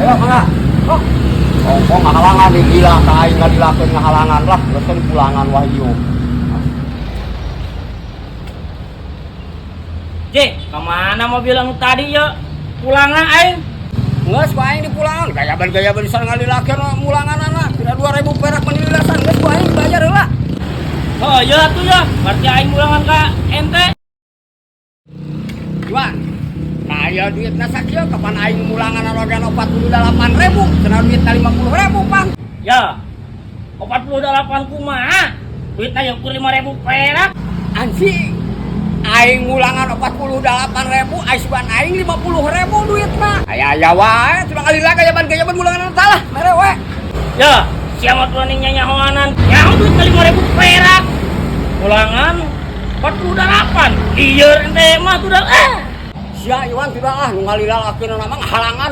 Ayo, mangga. Oh. Ongkoh ngahalangan nih, gila ka aing ngalilakeun ngahalangan lah, geus pulangan wahyu. Je, kemana mobil anu tadi ya? Pulangan aing. Geus ku aing dipulangan, gaya ban bisa ngalilakeun mulangan anak. Kira 2000 perak menililasan, geus ku aing bayar heula. Oh iya tuh ya, berarti aing mulangan ka ente. Iwan, nah ya duitna sakieu kapan aing mulangan anu 48.000, cenah duitna 50.000 pang. Ya, 48 kumaha? Duitna ya kur 5.000 perak. Anjing. Aing mulangan 48.000, aing sugan aing 50.000 duitna. Aya aya wae, cenah ngalila gaya ban mulangan anu salah, mere we. Ya, siapa tuh nih nyanyahoanan? Nyaho duitna 5.000 perak. Mulangan 48. Lieur ente mah tuh dah. Eh. Sia Iwan tidak ah nu ngalila akeuna mah ngahalangan.